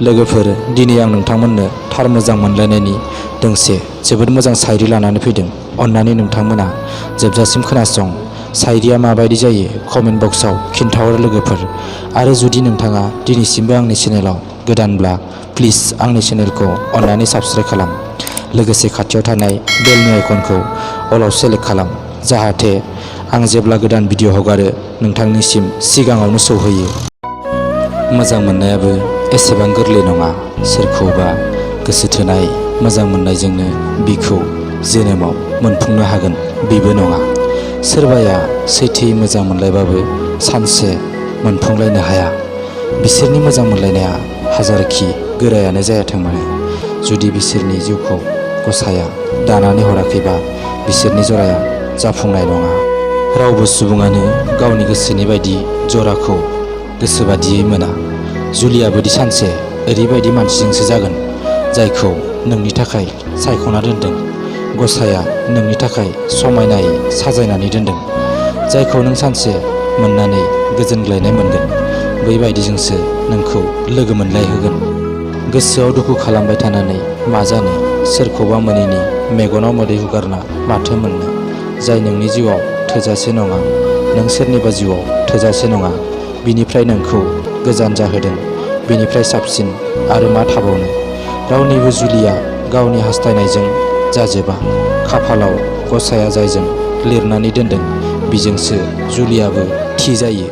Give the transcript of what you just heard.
लोगोफोर, दिनै आं नोंथांमोननो थार मोजां मोनलायनायनि दोंसे जोबोद मोजां शायरि लानानै फैदों। अन्नानै नोंथांमोना जोबजासिम खोनासं। शायरिया माबायदि जायो कमेन्ट बक्सआव खिन्थाहर लोगोफोर। आरो जुदि नोंथाङा दिनैसिमबो आंनि चेनेलाव गोदानब्ला प्लिज आंनि चेनेलखौ अन्नानै साबस्क्राइब खालाम। लोगोसे खाथियाव थानाय बेलनि आइकनखौ अलाव सेलेक्ट खालाम, जाहाथे आं जेब्ला गोदान भिडिअ हगारो नोंथांनिसिम सिगाङावनो सौहैयो। मोजां मोननायाबो एसेबां गोरलै नङा। सोरखौबा गोसो थोनाय मोजां मोननायजोंनो बिखौ जोनोमाव मोनफुंनो हागोन बेबो नङा। सोरबाया सैथोयै मोजां मोनलायबाबो सानसे मोनफुंलायनो हाया। बिसोरनि मोजां मोनलायनाया हाजारखि गोरायानो जायाथों मानो, जुदि बिसोरनि जिउखौ गसाया दानानै हराखैबा बिसोरनि जराया जाफुंनाय नङा। रावबो सुबुङानो गावनि गोसोनि बायदि जराखौ गोसो बादियै मोना। जुलियाबोदि सानसे ओरैबायदि मानसिजोंसो जागोन जायखौ नोंनि थाखाय सायख'ना दोनदों। गसाया नोंनि थाखाय समायनायै साजायनानै दोनदों, जायखौ नों सानसे मोननानै गोजोनग्लायनाय मोनगोन। बैबायदिजोंसो नोंखौ लोगो मोनलायहोगोन। गोसोआव दुखु खालामबाय थानानै मा जानो, सोरखौबा मोनैनि मेगनाव मोदै हुगारना माथो मोननो। जाय नोंनि जिउआव थोजासे नङा, नों सोरनिबा जिउआव थोजासे नङा, बिनिफ्राय नोंखौ गोजान जाहोदों। बिनिफ्राय साबसिन आरो मा थाबावनो। रावनिबो जुलिया गावनि हास्थायनायजों जाजोबा। खाफालाव गसाया जायजों लिरनानै दोनदों बिजोंसो जुलियाबो थि जायो।